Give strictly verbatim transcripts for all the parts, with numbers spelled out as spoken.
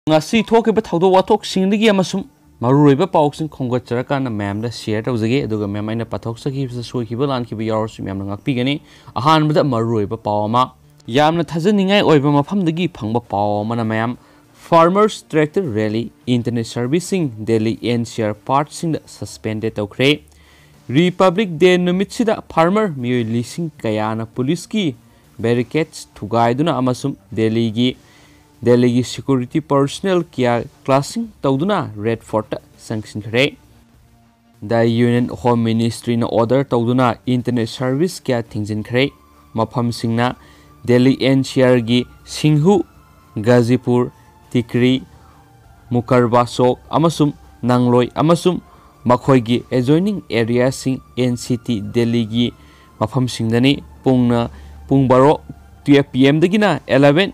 ꯉꯁꯤ ꯊꯣꯛꯈꯤꯕ ꯊꯧꯗꯣꯛ ꯋꯥꯊꯣꯛꯁꯤꯡꯗꯒꯤ ꯑꯃꯁꯨꯡ ꯃꯔꯨꯑꯣꯏꯕ ꯄꯥꯎꯁꯤꯡ ꯈꯣꯝꯒꯠꯆꯔꯀꯥꯟꯗ ꯃꯌꯥꯝꯗ share ꯇꯧꯖꯒꯦ, ꯑꯗꯨꯒ ꯃꯌꯥꯝ ꯑꯩꯅ ꯄꯥꯊꯣꯛꯆꯈꯤꯕꯁꯤꯗ ꯁꯣꯏꯈꯤꯕ ꯂꯥꯟꯈꯤꯕ ꯌꯥꯎꯔꯁꯨ ꯃꯌꯥꯝꯅ ꯉꯥꯛꯄꯤꯒꯅꯤ꯫ ꯑꯍꯥꯟꯕꯗ ꯃꯔꯨꯑꯣꯏꯕ ꯄꯥꯎ ꯑꯃ, ꯌꯥꯝꯅ ꯊꯥꯖꯅꯤꯡꯉꯥꯏ ꯑꯣꯏꯕ ꯃꯐꯝꯗꯒꯤ ꯐꯪꯕ ꯄꯥꯎ ꯑꯃꯅ ꯃꯌꯥꯝ, Farmers Tractor Rally, Internet Servicing Delhi N C R Parkꯁꯤꯡꯗ suspended ꯇꯧꯈ꯭ꯔꯦ꯫ Republic Day ꯅꯨꯃꯤꯠꯁꯤꯗ farmer ꯃꯤꯑꯣꯏ ꯂꯤꯁꯤꯡ ꯀꯌꯥꯅ ꯄꯨꯂꯤꯁꯀꯤ barricades ꯊꯨꯒꯥꯏꯗꯨꯅ ꯑꯃꯁꯨꯡ ꯗꯦꯜꯂꯤꯒꯤ, ꯗꯦꯜꯂꯤꯒꯤ security personnel ꯀꯌꯥ clashing ꯇꯧꯗꯨꯅ Red Fortꯇ ꯆꯪꯁꯤꯟꯈ꯭ꯔꯦ꯫ The Union Home Ministryꯅ order ꯇꯧꯗꯨꯅ internet service ꯀꯌꯥ ꯊꯤꯡꯖꯤꯟꯈ꯭ꯔꯦ꯫ ꯃꯐꯝꯁꯤꯡꯅ ꯗꯦꯜꯂꯤ N C Rꯒꯤ ꯁꯤꯡꯍꯨ, ꯒꯥꯖꯤꯄꯨꯔ, ꯇꯤꯀ꯭ꯔꯤ, ꯃꯨꯀꯔꯕꯥ ꯆꯧꯛ ꯑꯃꯁꯨꯡ ꯅꯪꯂꯣꯏ ꯑꯃꯁꯨꯡ ꯃꯈꯣꯏꯒꯤ adjoining areaꯁꯤꯡ N C T ꯗꯦꯜꯂꯤꯒꯤ ꯃꯐꯝꯁꯤꯡꯗꯅꯤ꯫ ꯄꯨꯡꯅ, ꯄꯨꯡ ꯕꯥꯔꯣ twelve P M ꯗꯒꯤꯅ eleven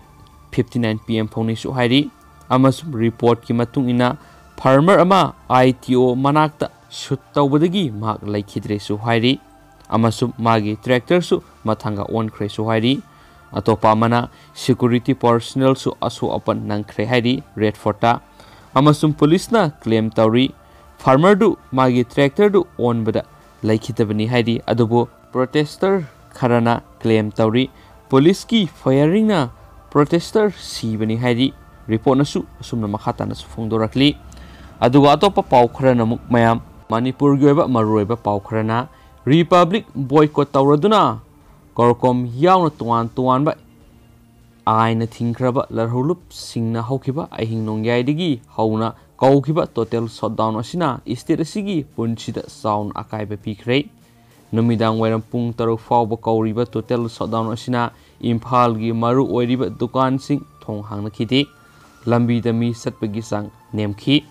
fifty nine P M ꯐꯥꯎꯅꯤꯁꯨ ꯍꯥꯏꯔꯤ꯫ ꯑꯃꯁꯨꯡ reportꯀꯤ ꯃꯇꯨꯡ ꯏꯟꯅ farmer ꯑꯃ I T O ꯃꯅꯥꯛꯇ shoot ꯇꯧꯕꯗꯒꯤ ꯃꯍꯥꯛ ꯂꯩꯈꯤꯗ꯭ꯔꯦꯁꯨ ꯍꯥꯏꯔꯤ꯫ ꯑꯃꯁꯨꯡ ꯃꯥꯒꯤ tractorꯁꯨ ꯃꯊꯪꯒ ꯑꯣꯟꯈ꯭ꯔꯦꯁꯨ ꯍꯥꯏꯔꯤ꯫ ꯑꯇꯣꯞꯄ ꯑꯃꯅ security personnelꯁꯨ ꯑꯁꯣꯛ ꯑꯄꯟ ꯅꯪꯈ꯭ꯔꯦ ꯍꯥꯏꯔꯤ Red Fortꯇ꯫ ꯑꯃꯁꯨꯡ ꯄꯨꯂꯤꯁꯅ claim ꯇꯧꯔꯤ farmerꯗꯨ ꯃꯥꯒꯤ tractorꯗꯨ ꯑꯣꯟꯕꯗ ꯂꯩꯈꯤꯗꯕꯅꯤ ꯍꯥꯏꯔꯤ꯫ ꯑꯗꯨꯕꯨ protester ꯈꯔꯅ claim ꯇꯧꯔꯤ ꯄꯨꯂꯤꯁꯀꯤ firingꯅ protester ꯁꯤꯕꯅꯤ ꯍꯥꯏꯔꯤ꯫ Reportꯅꯁꯨ ꯑꯁꯨꯝꯅ ꯃꯈꯥ ꯇꯥꯅꯁꯨ ꯐꯣꯡꯗꯣꯔꯛꯂꯤ꯫ ꯑꯗꯨꯒ ꯑꯇꯣꯞꯄ ꯄꯥꯎ ꯈꯔꯅ ꯑꯃꯨꯛ ꯃꯌꯥꯝ, ꯃꯅꯤꯄꯨꯔꯒꯤ ꯑꯣꯏꯕ ꯃꯔꯨꯑꯣꯏꯕ ꯄꯥꯎ ꯈꯔꯅ, Republic boycott ꯇꯧꯔꯗꯨꯅ ꯀꯣꯔꯀꯣꯝ ꯌꯥꯎꯅ ꯇꯣꯉꯥꯟ ꯇꯣꯉꯥꯟꯕ ꯑꯥꯏꯟꯅ ꯊꯤꯡꯈ꯭ꯔꯕ ꯂꯥꯜꯍꯧꯂꯨꯞꯁꯤꯡꯅ ꯍꯧꯈꯤꯕ ꯑꯍꯤꯡ ꯅꯣꯡꯌꯥꯏꯗꯒꯤ ꯍꯧꯅ ꯀꯧꯈꯤꯕ total shutdown ꯑꯁꯤꯅ state ꯑꯁꯤꯒꯤ ꯄꯨꯟꯁꯤꯗ ꯆꯥꯎꯅ ꯑꯀꯥꯏꯕ ꯄꯤꯈ꯭ꯔꯦ꯫ ꯅꯨꯃꯤꯗꯥꯡ ꯋꯥꯏꯔꯝ ꯄꯨꯡ ꯇꯔꯨꯛ ꯐꯥꯎꯕ ꯀꯧꯔꯤꯕ total shutdown ꯑꯁꯤꯅ ꯏꯝꯐꯥꯜꯒꯤ ꯃꯔꯨ ꯑꯣꯏꯔꯤꯕ ꯗꯨꯀꯥꯟꯁꯤꯡ ꯊꯣꯡ ꯍꯥꯡꯅꯈꯤꯗꯦ꯫ ꯂꯝꯕꯤꯗ ꯃꯤ ꯆꯠꯄꯒꯤ ꯆꯥꯡ ꯅꯦꯝꯈꯤ꯫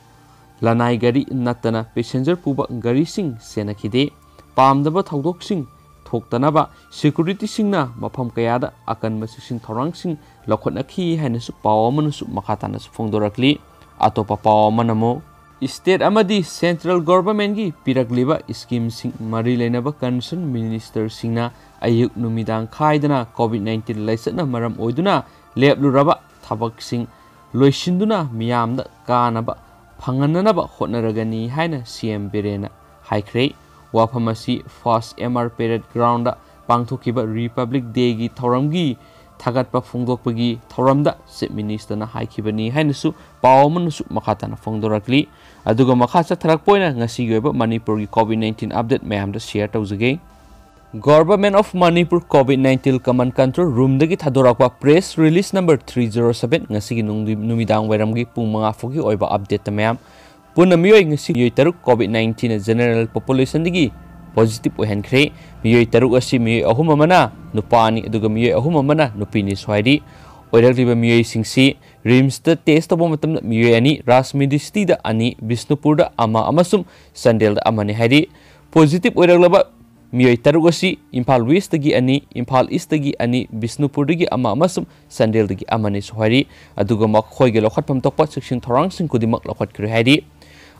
ꯂꯅꯥꯏ ꯒꯥꯔꯤ ꯅꯠꯇꯅ passenger ꯄꯨꯕ ꯒꯥꯔꯤꯁꯤꯡ ꯆꯦꯟꯅꯈꯤꯗꯦ꯫ ꯄꯥꯝꯗꯕ ꯊꯧꯗꯣꯛꯁꯤꯡ ꯊꯣꯛꯇꯅꯕ securityꯁꯤꯡꯅ ꯃꯐꯝ ꯀꯌꯥꯗ ꯑꯀꯟꯕ ꯆꯦꯛꯁꯤꯟ ꯊꯧꯔꯥꯡꯁꯤꯡ ꯂꯧꯈꯠꯅꯈꯤ ꯍꯥꯏꯅꯁꯨ ꯄꯥꯎ ꯑꯃꯅꯁꯨ ꯃꯈꯥ ꯇꯥꯅꯁꯨ ꯐꯣꯡꯗꯣꯔꯛꯂꯤ꯫ ꯑꯇꯣꯞꯄ ꯄꯥꯎ ꯑꯃꯅ ꯑꯃꯨꯛ, state ꯑꯃꯗꯤ central governmentꯀꯤ ꯄꯤꯔꯛꯂꯤꯕ schemeꯁꯤꯡ ꯃꯔꯤ ꯂꯩꯅꯕ concerned ministerꯁꯤꯡꯅ ꯑꯌꯨꯛ ꯅꯨꯃꯤꯗꯥꯡ ꯈꯥꯏꯗꯅ COVID nineteen ꯂꯥꯏꯆꯠꯅ ꯃꯔꯝ ꯑꯣꯏꯗꯨꯅ ꯂꯦꯞꯂꯨꯔꯕ ꯊꯕꯛꯁꯤꯡ ꯂꯣꯏꯁꯤꯟꯗꯨꯅ ꯃꯤꯌꯥꯝꯗ ꯀꯥꯟꯅꯕ ꯐꯪꯍꯟꯅꯅꯕ ꯍꯣꯠꯅꯔꯒꯅꯤ ꯍꯥꯏꯅ ꯁꯤ ꯑꯦꯝ ꯕꯤꯔꯦꯟꯅ ꯍꯥꯏꯈ꯭ꯔꯦ꯫ ꯋꯥꯐꯝ ꯑꯁꯤ first M R parade ground ꯄꯥꯡꯊꯣꯛꯈꯤꯕ ꯔꯤꯄꯕ꯭ꯂꯤꯛ ꯗꯦꯒꯤ ꯊꯧꯔꯝꯒꯤ ꯊꯥꯒꯠꯄ ꯐꯣꯡꯗꯣꯛꯄꯒꯤ ꯊꯧꯔꯝꯗ ꯆꯤꯐ ꯃꯤꯅꯤꯁꯇꯔꯅ ꯍꯥꯏꯈꯤꯕꯅꯤ ꯍꯥꯏꯅꯁꯨ ꯄꯥꯎ ꯑꯃꯅꯁꯨ ꯃꯈꯥ ꯇꯥꯅ ꯐꯣꯡꯗꯣꯔꯛꯂꯤ꯫ ꯑꯗꯨꯒ ꯃꯈꯥ ꯆꯠꯊꯔꯛꯄ ꯑꯣꯏꯅ ꯉꯁꯤꯒꯤ ꯑꯣꯏꯕ ꯃꯅꯤꯄꯨꯔꯒꯤ ꯀꯣꯚꯤꯗ ꯅꯥꯏꯟꯇꯤꯟ ꯑꯞꯗꯦꯠ ꯃꯌꯥꯝꯗ ꯁꯤꯌꯔ ꯇꯧꯖꯒꯦ꯫ Government of Manipur COVID nineteen Command Control Roomꯗꯒꯤ ꯊꯥꯗꯣꯔꯛꯄ press release number three zero seven ꯉꯁꯤꯒꯤ ꯅꯨꯡꯗꯤ-, ꯅꯨꯃꯤꯗꯥꯡ ꯋꯥꯏꯔꯝꯒꯤ ꯄꯨꯡ ꯃꯉꯥ ꯐꯥꯎꯒꯤ ꯑꯣꯏꯕ ꯑꯞꯗꯦꯠꯇ ꯃꯌꯥꯝ꯫ ꯄꯨꯟꯅ ꯃꯤꯑꯣꯏ ꯉꯁꯤ ꯃꯤꯑꯣꯏ ꯇꯔꯨꯛ COVID nineteenꯅ general populationꯗꯒꯤ positive ꯑꯣꯏꯍꯟꯈ꯭ꯔꯦ꯫ ꯃꯤꯑꯣꯏ ꯇꯔꯨꯛ ꯑꯁꯤ ꯃꯤꯑꯣꯏ ꯑꯍꯨꯝ ꯑꯃꯅ ꯅꯨꯄꯥꯅꯤ, ꯑꯗꯨꯒ ꯃꯤꯑꯣꯏ ꯑꯍꯨꯝ ꯑꯃꯅ ꯅꯨꯄꯤꯅꯤꯁꯨ ꯍꯥꯏꯔꯤ꯫ ꯑꯣꯏꯔꯛꯂꯤꯕ ꯃꯤꯑꯣꯏꯁꯤꯡꯁꯤ RIMSꯇ test ꯇꯧꯕ ꯃꯇꯝꯗ ꯃꯤꯑꯣꯏ ꯑꯅꯤ, ꯔꯥꯖ ꯃꯦꯗꯤꯁꯤꯇꯤꯗ ꯑꯅꯤ, ꯕꯤꯁꯅꯨꯄꯨꯔꯗ ꯑꯃ ꯑꯃꯁꯨꯡ ꯆꯥꯟꯗꯦꯜꯗ ꯑꯃꯅꯤ ꯍꯥꯏꯔꯤ꯫ Positive ꯑꯣꯏꯔꯛꯂꯕ ꯃꯤꯑꯣꯏ ꯇꯔꯨꯛ ꯑꯁꯤ ꯏꯝꯐꯥꯜ Westꯇꯒꯤ ꯑꯅꯤ, ꯏꯝꯐꯥꯜ Eastꯇꯒꯤ ꯑꯅꯤ, ꯕꯤꯁꯅꯨꯄꯨꯔꯗꯒꯤ ꯑꯃ ꯑꯃꯁꯨꯡ ꯆꯥꯟꯗꯦꯜꯗꯒꯤ ꯑꯃꯅꯤꯁꯨ ꯍꯥꯏꯔꯤ꯫ ꯑꯗꯨꯒ ꯃꯈꯣꯏꯒꯤ ꯂꯧꯈꯠꯐꯝ ꯊꯣꯛꯄ ꯆꯦꯛꯁꯤꯟ ꯊꯧꯔꯥꯡꯁꯤꯡ ꯈꯨꯗꯤꯡꯃꯛ ꯂꯧꯈꯠꯈ꯭ꯔꯦ ꯍꯥꯏꯔꯤ꯫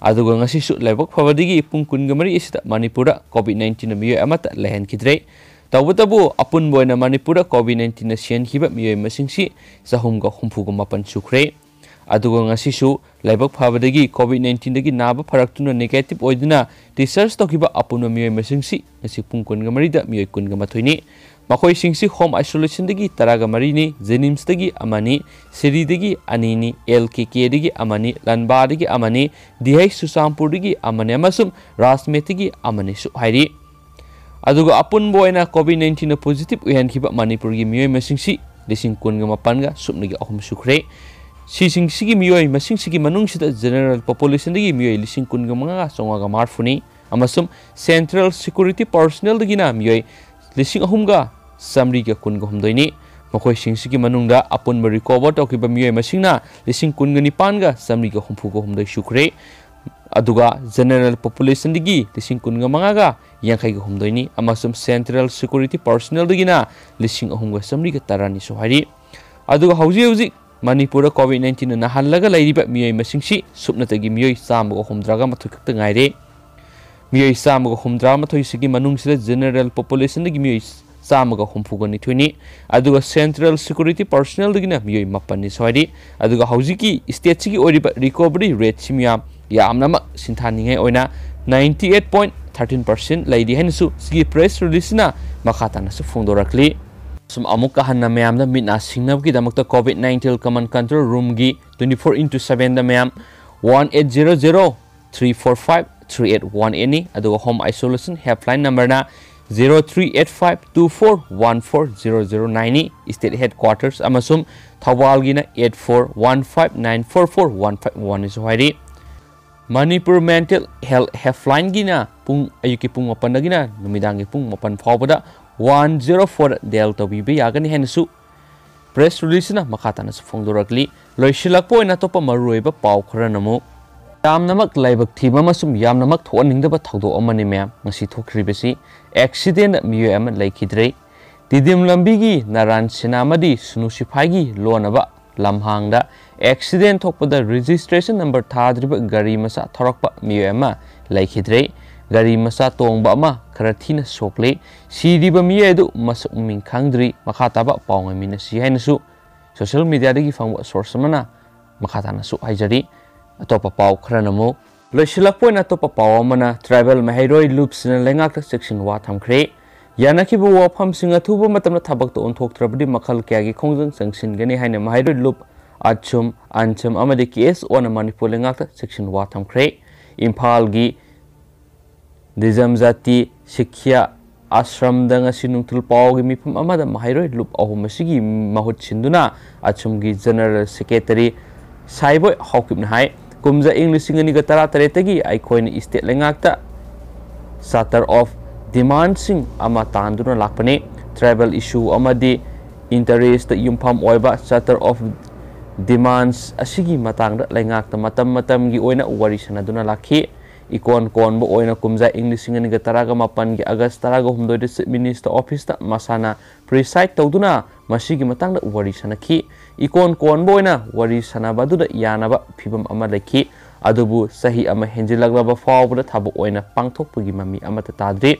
ꯑꯗꯨꯒ ꯉꯁꯤꯁꯨ ꯂꯥꯏꯕꯛ ꯐꯕꯗꯒꯤ ꯄꯨꯡ ꯀꯨꯟꯒ ꯃꯔꯤ ꯑꯁꯤꯗ ꯃꯅꯤꯄꯨꯔꯗ COVID nineteenꯅ ꯃꯤꯑꯣꯏ ꯑꯃꯠꯇ ꯂꯩꯍꯟꯈꯤꯗ꯭ꯔꯦ꯫ ꯇꯧꯕꯇꯕꯨ ꯑꯄꯨꯟꯕ ꯑꯣꯏꯅ ꯃꯅꯤꯄꯨꯔꯗ COVID nineteenꯅ ꯁꯤꯍꯟꯈꯤꯕ ꯃꯤꯑꯣꯏ ꯃꯁꯤꯡꯁꯤ ꯆꯍꯨꯝꯒ ꯍꯨꯝꯐꯨꯒ ꯃꯥꯄꯟ ꯁꯨꯈ꯭ꯔꯦ꯫ ꯑꯗꯨꯒ ꯉꯁꯤꯁꯨ ꯂꯥꯏꯕꯛ ꯐꯕꯗꯒꯤ COVID nineteenꯗꯒꯤ ꯅꯥꯕ ꯐꯔꯛꯇꯨꯅ negative ꯑꯣꯏꯗꯨꯅ discharge ꯇꯧꯈꯤꯕ ꯑꯄꯨꯟꯕ ꯃꯤꯑꯣꯏ ꯃꯁꯤꯡꯁꯤ ꯉꯁꯤ ꯄꯨꯡ ꯀꯨꯟꯒ ꯃꯔꯤꯗ ꯃꯤꯑꯣꯏ ꯀꯨꯟꯒ ꯃꯥꯊꯣꯏꯅꯤ꯫ ꯃꯈꯣꯏꯁꯤꯡꯁꯤ home isolationꯗꯒꯤ ꯇꯔꯥꯒ ꯃꯔꯤꯅꯤ, JNIMSꯇꯒꯤ ꯑꯃꯅꯤ, ꯁꯤꯔꯤꯗꯒꯤ ꯑꯅꯤꯅꯤ, LKKꯗꯒꯤ ꯑꯃꯅꯤ, ꯂꯟꯕꯥꯗꯒꯤ ꯑꯃꯅꯤ, DH ꯆꯨꯔꯆꯥꯟꯄꯨꯔꯗꯒꯤ ꯑꯃꯅꯤ ꯑꯃꯁꯨꯡ ꯔꯥꯖꯃꯦꯠꯇꯒꯤ ꯑꯃꯅꯤꯁꯨ ꯍꯥꯏꯔꯤ꯫ ꯑꯗꯨꯒ ꯑꯄꯨꯟꯕ ꯑꯣꯏꯅ COVID nineteenꯅ positive ꯑꯣꯏꯍꯟꯈꯤꯕ ꯃꯅꯤꯄꯨꯔꯒꯤ ꯃꯤꯑꯣꯏ ꯃꯁꯤꯡꯁꯤ ꯂꯤꯁꯤꯡ ꯀꯨꯟꯒ ꯃꯥꯄꯟꯒ ꯁꯨꯞꯅꯒꯤ ꯑꯍꯨꯝ ꯁꯨꯈ꯭ꯔꯦ꯫ ꯁꯤꯁꯤꯡꯁꯤꯒꯤ ꯃꯤꯑꯣꯏ ꯃꯁꯤꯡꯁꯤꯒꯤ ꯃꯅꯨꯡꯁꯤꯗ general populationꯗꯒꯤ ꯃꯤꯑꯣꯏ ꯂꯤꯁꯤꯡ ꯀꯨꯟꯒ ꯃꯉꯥꯒ ꯆꯥꯝꯃꯉꯥꯒ ꯃꯔꯤꯐꯨꯅꯤ ꯑꯃꯁꯨꯡ central security personnelꯗꯒꯤꯅ ꯃꯤꯑꯣꯏ ꯂꯤꯁꯤꯡ ꯑꯍꯨꯝꯒ ꯆꯥꯃꯔꯤꯒ ꯀꯨꯟꯒ ꯍꯨꯝꯗꯣꯏꯅꯤ꯫ ꯃꯈꯣꯏꯁꯤꯡꯁꯤꯒꯤ ꯃꯅꯨꯡꯗ ꯑꯄꯨꯟꯕ recover ꯇꯧꯈꯤꯕ ꯃꯤꯑꯣꯏ ꯃꯁꯤꯡꯅ ꯂꯤꯁꯤꯡ ꯀꯨꯟꯒ ꯅꯤꯄꯥꯟꯒ ꯆꯥꯃꯔꯤꯒ ꯍꯨꯝꯐꯨꯒ ꯍꯨꯝꯗꯣꯏ ꯁꯨꯈ꯭ꯔꯦ꯫ ꯑꯗꯨꯒ general populationꯗꯒꯤ ꯂꯤꯁꯤꯡ ꯀꯨꯟꯒ ꯃꯉꯥꯒ ꯌꯥꯡꯈꯩꯒ ꯍꯨꯝꯗꯣꯏꯅꯤ ꯑꯃꯁꯨꯡ central security personnelꯗꯒꯤꯅ ꯂꯤꯁꯤꯡ ꯑꯍꯨꯝꯒ ꯆꯥꯃꯔꯤꯒ ꯇꯔꯥꯅꯤꯁꯨ ꯍꯥꯏꯔꯤ꯫ ꯑꯗꯨꯒ ꯍꯧꯖꯤꯛ ꯍꯧꯖꯤꯛ ꯃꯅꯤꯄꯨꯔꯗ COVID nineteenꯅ ꯅꯥꯍꯜꯂꯒ ꯂꯩꯔꯤꯕ ꯃꯤꯑꯣꯏ ꯃꯁꯤꯡꯁꯤ ꯁꯨꯞꯅꯇꯒꯤ ꯃꯤꯑꯣꯏ ꯆꯥꯝꯃꯒ ꯍꯨꯝꯐꯨꯇꯔꯥꯒ ꯃꯥꯊꯣꯏ ꯈꯛꯇ ꯉꯥꯏꯔꯦ꯫ ꯃꯤꯑꯣꯏ ꯆꯥꯝꯃꯒ ꯍꯨꯝꯐꯨꯇꯔꯥ ꯃꯥꯊꯣꯏꯁꯤꯒꯤ ꯃꯅꯨꯡꯁꯤꯗ general populationꯗꯒꯤ ꯃꯤꯑꯣꯏ ꯆꯥꯝꯃꯒ ꯍꯨꯝꯐꯨꯒ ꯅꯤꯊꯣꯏꯅꯤ꯫ ꯑꯗꯨꯒ central security personnelꯗꯒꯤꯅ ꯃꯤꯑꯣꯏ ꯃꯥꯄꯟꯅꯤ ꯁꯣꯏꯔꯤ꯫ ꯑꯗꯨꯒ ꯍꯧꯖꯤꯛꯀꯤ stateꯁꯤꯒꯤ ꯑꯣꯏꯔꯤꯕ recovery rateꯁꯤ ꯃꯤꯌꯥꯝ ꯌꯥꯝꯅꯃꯛ ꯁꯤꯟꯊꯥꯅꯤꯡꯉꯥꯏ ꯑꯣꯏꯅ ninety eight point thirteen percent ꯂꯩꯔꯤ ꯍꯥꯏꯅꯁꯨ ꯁꯤꯒꯤ press releaseꯁꯤꯅ ꯃꯈꯥ ꯇꯥꯅꯁꯨ ꯐꯣꯡꯗꯣꯔꯛꯂꯤ꯫ ꯁꯨꯝ ꯑꯃꯨꯛꯀ ꯍꯟꯅ ꯃꯌꯥꯝꯗ ꯃꯤꯠ ꯅꯥ ꯁꯤꯡꯅꯕꯒꯤꯗꯃꯛꯇ COVID nineteen common control roomꯒꯤ twenty four into sevenꯗ ꯃꯌꯥꯝ one eight zero zero three four five three eight one eight ꯅꯤ꯫ ꯑꯗꯨꯒ home isolation helpline numberꯅ zero three eight five two four one four zero zero nine ꯅꯤ꯫ State headquarters ꯑꯃꯁꯨꯡ ꯊꯧꯕꯥꯜꯒꯤꯅ eight four one five nine four four one five one ꯅꯤꯁꯨ ꯍꯥꯏꯔꯤ꯫ Manipur mental health helplineꯒꯤꯅ ꯄꯨꯡ, ꯑꯌꯨꯛꯀꯤ ꯄꯨꯡ ꯃꯥꯄꯟꯗꯒꯤꯅ ꯅꯨꯃꯤꯗꯥꯡꯒꯤ ꯄꯨꯡ ꯃꯥꯄꯟ ꯐꯥꯎꯕꯗ one zero four dial ꯇꯧꯕꯤꯕ ꯌꯥꯒꯅꯤ ꯍꯥꯏꯅꯁꯨ press releaseꯁꯤꯅ ꯃꯈꯥ ꯇꯥꯅꯁꯨ ꯐꯣꯡꯗꯣꯔꯛꯂꯤ꯫ ꯂꯣꯏꯁꯤꯜꯂꯛꯄ ꯑꯣꯏꯅ ꯑꯇꯣꯞꯄ ꯃꯔꯨꯑꯣꯏꯕ ꯄꯥꯎ ꯈꯔꯅ ꯑꯃꯨꯛ, ꯌꯥꯝꯅꯃꯛ ꯂꯥꯏꯕꯛ ꯊꯤꯕ ꯑꯃꯁꯨꯡ ꯌꯥꯝꯅꯃꯛ ꯊꯣꯛꯍꯟꯅꯤꯡꯗꯕ ꯊꯧꯗꯣꯛ ꯑꯃꯅꯤ ꯃꯌꯥꯝ ꯉꯁꯤ ꯊꯣꯛꯈ꯭ꯔꯤꯕꯁꯤ꯫ Accidentꯗ ꯃꯤꯑꯣꯏ ꯑꯃ ꯂꯩꯈꯤꯗ꯭ꯔꯦ꯫ ꯇꯤꯗꯤꯝ ꯂꯝꯕꯤꯒꯤ ꯅꯔꯥꯟ ꯁꯤꯅꯥꯃꯗꯤ ꯁꯨꯅꯨ ꯁꯤꯐꯥꯏꯒꯤ ꯂꯣꯟꯅꯕ ꯂꯝꯍꯥꯡꯗ accident ꯊꯣꯛꯄꯗ registration number ꯊꯥꯗ꯭ꯔꯤꯕ ꯒꯥꯔꯤ ꯃꯆꯥ ꯊꯧꯔꯛꯄ ꯃꯤꯑꯣꯏ ꯑꯃ ꯂꯩꯈꯤꯗ꯭ꯔꯦ꯫ ꯒꯥꯔꯤ ꯃꯆꯥ ꯇꯣꯡꯕ ꯑꯃ ꯈꯔ ꯊꯤꯅ ꯁꯣꯛꯂꯦ꯫ ꯁꯤꯔꯤꯕ ꯃꯤꯑꯣꯏ ꯑꯗꯨ ꯃꯁꯛ ꯃꯃꯤꯡ ꯈꯪꯗ꯭ꯔꯤ꯫ ꯃꯈꯥ ꯇꯥꯕ ꯄꯥꯎ ꯉꯥꯏꯃꯤꯟꯅꯁꯤ ꯍꯥꯏꯅꯁꯨ social mediaꯗꯒꯤ ꯐꯪꯕ source ꯑꯃꯅ ꯃꯈꯥ ꯇꯥꯅꯁꯨ ꯍꯥꯏꯖꯔꯤ꯫ ꯑꯇꯣꯞꯄ ꯄꯥꯎ ꯈꯔꯅ ꯑꯃꯨꯛ, ꯂꯣꯏꯁꯤꯜꯂꯛꯄ ꯑꯣꯏꯅ ꯑꯇꯣꯞꯄ ꯄꯥꯎ ꯑꯃꯅ, tribal ꯃꯍꯩꯔꯣꯏ ꯂꯨꯞꯁꯤꯅ ꯂꯩꯉꯥꯛꯇ ꯆꯦꯛꯁꯤꯟ ꯋꯥ ꯊꯝꯈ꯭ꯔꯦ꯫ ꯌꯥꯅꯈꯤꯕ ꯋꯥꯐꯝꯁꯤꯡ ꯑꯊꯨꯕ ꯃꯇꯝꯗ ꯊꯕꯛꯇ ꯑꯣꯟꯊꯣꯛꯇ꯭ꯔꯕꯗꯤ ꯃꯈꯜ ꯀꯌꯥꯒꯤ ꯈꯣꯡꯖꯪ ꯆꯪꯁꯤꯟꯒꯅꯤ ꯍꯥꯏꯅ ꯃꯍꯩꯔꯣꯏ ꯂꯨꯞ ꯑꯆꯨꯝ, ꯑꯟꯆꯝ ꯑꯃꯗꯤ ꯀꯦ ꯑꯦꯁ ꯑꯣꯅ ꯃꯅꯤꯄꯨꯔ ꯂꯩꯉꯥꯛꯇ ꯆꯦꯛꯁꯤꯟ ꯋꯥ ꯊꯝꯈ꯭ꯔꯦ꯫ ꯏꯝꯐꯥꯜꯒꯤ ꯗꯤꯖꯝ ꯖꯥꯇꯤ ꯁꯤꯈ꯭ꯌꯥ ꯑꯥꯁ꯭ꯔꯝꯗ ꯉꯁꯤ ꯅꯨꯡꯊꯤꯜ ꯄꯥꯎꯒꯤ ꯃꯤꯐꯝ ꯑꯃꯗ ꯃꯍꯩꯔꯣꯏ ꯂꯨꯞ ꯑꯍꯨꯝ ꯑꯁꯤꯒꯤ ꯃꯍꯨꯠ ꯁꯤꯟꯗꯨꯅ ꯑꯆꯨꯝꯒꯤ General Secretary ꯁꯥꯏꯕꯣꯏ ꯍꯥꯎꯀꯤꯞꯅ ꯍꯥꯏ, ꯀꯨꯝꯖꯥ ꯏꯪ ꯂꯤꯁꯤꯡ ꯑꯅꯤꯒ ꯇꯔꯥꯇꯔꯦꯠꯇꯒꯤ ꯑꯩꯈꯣꯏꯅ state ꯂꯩꯉꯥꯛꯇ Charter of Demandsꯁꯤꯡ ꯑꯃ ꯇꯥꯟꯗꯨꯅ ꯂꯥꯛꯄꯅꯤ꯫ Tribal issue ꯑꯃꯗꯤ interestꯇ ꯌꯨꯝꯐꯝ ꯑꯣꯏꯕ Charter of Demands ꯑꯁꯤꯒꯤ ꯃꯇꯥꯡꯗ ꯂꯩꯉꯥꯛꯇ ꯃꯇꯝ ꯃꯇꯝꯒꯤ ꯑꯣꯏꯅ ꯋꯥꯔꯤ ꯁꯥꯟꯅꯗꯨꯅ ꯂꯥꯛꯈꯤ꯫ ꯏꯀꯣꯟ ꯀꯣꯟꯕ ꯑꯣꯏꯅ ꯀꯨꯝꯖꯥ ꯏꯪ ꯂꯤꯁꯤꯡ ꯑꯅꯤꯒ ꯇꯔꯥꯒ ꯃꯥꯄꯟꯒꯤ August ꯇꯔꯥꯒ ꯍꯨꯝꯗꯣꯏꯗ Chief Minister Officeꯇ ꯃꯁꯥꯅ preside ꯇꯧꯗꯨꯅ ꯃꯁꯤꯒꯤ ꯃꯇꯥꯡꯗ ꯋꯥꯔꯤ ꯁꯥꯟꯅꯈꯤ꯫ ꯏꯀꯣꯟ ꯀꯣꯟꯕ ꯑꯣꯏꯅ ꯋꯥꯔꯤ ꯁꯥꯟꯅꯕ ꯑꯗꯨꯗ ꯌꯥꯅꯕ ꯐꯤꯚꯝ ꯑꯃ ꯂꯩꯈꯤ, ꯑꯗꯨꯕꯨ ꯆꯍꯤ ꯑꯃ ꯍꯦꯟꯖꯤꯜꯂꯛꯂꯕ ꯐꯥꯎꯕꯗ ꯊꯕꯛ ꯑꯣꯏꯅ ꯄꯥꯡꯊꯣꯛꯄꯒꯤ ꯃꯃꯤ ꯑꯃꯠꯇ ꯇꯥꯗ꯭ꯔꯤ꯫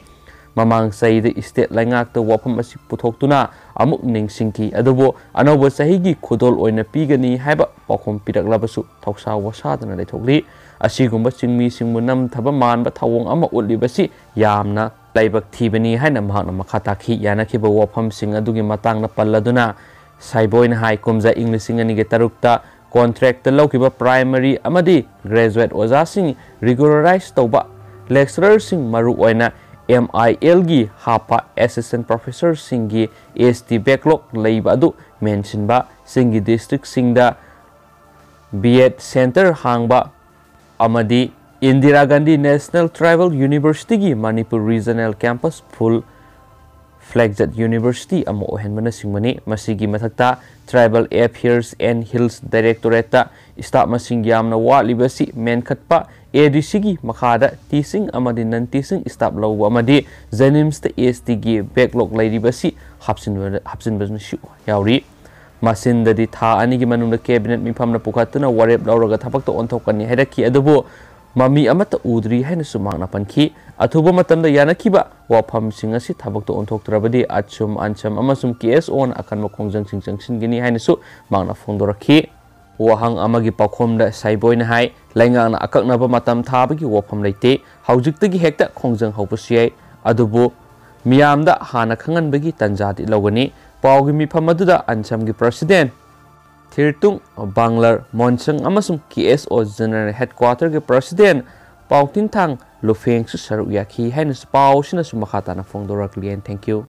ꯃꯃꯥꯡ ꯆꯍꯤꯗ state ꯂꯩꯉꯥꯛꯇ ꯋꯥꯐꯝ ꯑꯁꯤ ꯄꯨꯊꯣꯛꯇꯨꯅ ꯑꯃꯨꯛ ꯅꯤꯡꯁꯤꯡꯈꯤ꯫ ꯑꯗꯨꯕꯨ ꯑꯅꯧꯕ ꯆꯍꯤꯒꯤ ꯈꯨꯗꯣꯜ ꯑꯣꯏꯅ ꯄꯤꯒꯅꯤ ꯍꯥꯏꯕ ꯄꯥꯎꯈꯨꯝ ꯄꯤꯔꯛꯂꯕꯁꯨ ꯊꯧꯁꯥ ꯋꯥꯁꯥꯗꯅ ꯂꯩꯊꯣꯛꯂꯤ꯫ ꯑꯁꯤꯒꯨꯝꯕ ꯆꯤꯡꯃꯤꯁꯤꯡꯕꯨ ꯅꯝꯊꯕ ꯃꯥꯟꯕ ꯊꯧꯑꯣꯡ ꯑꯃ ꯎꯠꯂꯤꯕꯁꯤ ꯌꯥꯝꯅ ꯂꯥꯏꯕꯛ ꯊꯤꯕꯅꯤ ꯍꯥꯏꯅ ꯃꯍꯥꯛꯅ ꯃꯈꯥ ꯇꯥꯈꯤ꯫ ꯌꯥꯅꯈꯤꯕ ꯋꯥꯐꯝꯁꯤꯡ ꯑꯗꯨꯒꯤ ꯃꯇꯥꯡꯗ ꯄꯜꯂꯗꯨꯅ ꯁꯥꯏꯕꯣꯏꯅ ꯍꯥꯏ, ꯀꯨꯝꯖꯥ ꯏꯪ ꯂꯤꯁꯤꯡ ꯑꯅꯤꯒ ꯇꯔꯨꯛꯇ contract ꯂꯧꯈꯤꯕ primary ꯑꯃꯗꯤ graduate ꯑꯣꯖꯥꯁꯤꯡ regularize ꯇꯧꯕ, lecturerꯁꯤꯡ ꯃꯔꯨꯑꯣꯏꯅ M I L ꯒꯤ ꯍꯥꯞꯄ assistant professorꯁꯤꯡꯒꯤ S T backlog ꯂꯩꯕ ꯑꯗꯨ ꯃꯦꯟꯁꯤꯟꯕ, ꯆꯤꯡꯒꯤ districtꯁꯤꯡꯗ B Ed centre ꯍꯥꯡꯕ ꯑꯃꯗꯤ Indira Gandhi National Tribal Universityꯒꯤ Manipur Regional Campus full fledged university ꯑꯃ ꯑꯣꯏꯍꯟꯕꯅꯆꯤꯡꯕꯅꯤ꯫ ꯃꯁꯤꯒꯤ ꯃꯊꯛꯇ Tribal Affairs and Hills Directorateꯇ staff ꯃꯁꯤꯡ ꯌꯥꯝꯅ ꯋꯥꯠꯂꯤꯕꯁꯤ ꯃꯦꯟꯈꯠꯄ, ADCꯒꯤ ꯃꯈꯥꯗ teaching ꯑꯃꯗꯤ non teaching staff ꯂꯧꯕ ꯑꯃꯗꯤ JNIMSꯇ S Tꯒꯤ backlog ꯂꯩꯔꯤꯕꯁꯤ ꯍꯥꯞꯆꯤꯟꯕ-, ꯍꯥꯞꯆꯤꯟꯕꯅꯁꯨ ꯌꯥꯎꯔꯤ꯫ ꯃꯁꯤꯟꯗꯗꯤ ꯊꯥ ꯑꯅꯤꯒꯤ ꯃꯅꯨꯡꯗ cabinet ꯃꯤꯐꯝꯅ ꯄꯨꯈꯠꯇꯨꯅ ꯋꯥꯔꯦꯞ ꯂꯧꯔꯒ ꯊꯕꯛꯇ ꯑꯣꯟꯊꯣꯛꯀꯅꯤ ꯍꯥꯏꯔꯛꯈꯤ, ꯑꯗꯨꯕꯨ ꯃꯃꯤ ꯑꯃꯠꯇ ꯎꯗ꯭ꯔꯤ ꯍꯥꯏꯅꯁꯨ ꯃꯍꯥꯛꯅ ꯄꯟꯈꯤ꯫ ꯑꯊꯨꯕ ꯃꯇꯝꯗ ꯌꯥꯅꯈꯤꯕ ꯋꯥꯐꯝꯁꯤꯡ ꯑꯁꯤ ꯊꯕꯛꯇ ꯑꯣꯟꯊꯣꯛꯇ꯭ꯔꯕꯗꯤ ꯑꯆꯨꯝ ꯑꯟꯁꯝ ꯑꯃꯁꯨꯡ KSOꯅ ꯑꯀꯟꯕ ꯈꯣꯡꯖꯪꯁꯤꯡ ꯆꯪꯁꯤꯟꯒꯅꯤ ꯍꯥꯏꯅꯁꯨ ꯃꯍꯥꯛꯅ ꯐꯣꯡꯗꯣꯔꯛꯈꯤ꯫ ꯋꯥꯍꯪ ꯑꯃꯒꯤ ꯄꯥꯎꯈꯨꯝꯗ ꯁꯥꯏꯕꯣꯏꯅ ꯍꯥꯏ, ꯂꯩꯉꯥꯛꯅ ꯑꯀꯛꯅꯕ ꯃꯇꯝ ꯊꯥꯕꯒꯤ ꯋꯥꯐꯝ ꯂꯩꯇꯦ꯫ ꯍꯧꯖꯤꯛꯇꯒꯤ ꯍꯦꯛꯇ ꯈꯣꯡꯖꯪ ꯍꯧꯕꯁꯨ ꯌꯥꯏ꯫ ꯑꯗꯨꯕꯨ ꯃꯤꯌꯥꯝꯗ ꯍꯥꯟꯅ ꯈꯪꯍꯟꯕꯒꯤ ꯇꯟꯖꯥꯗꯤ ꯂꯧꯒꯅꯤ꯫ ꯄꯥꯎꯒꯤ ꯃꯤꯐꯝ ꯑꯗꯨꯗ ꯑꯟꯁꯝꯒꯤ president ꯊꯤꯔꯇꯨꯡ ꯕꯥꯡꯂꯔ ꯃꯣꯟꯁꯪ ꯑꯃꯁꯨꯡ KSO general headquarterꯒꯤ president ꯄꯥꯎꯊꯤꯟꯊꯥꯡ ꯂꯨꯐꯦꯡꯁꯨ ꯁꯔꯨꯛ ꯌꯥꯈꯤ ꯍꯥꯏꯅꯁꯨ ꯄꯥꯎ ꯑꯁꯤꯅꯁꯨ ꯃꯈꯥ ꯇꯥꯅ ꯐꯣꯡꯗꯣꯔꯛꯂꯤ꯫ And thank you꯫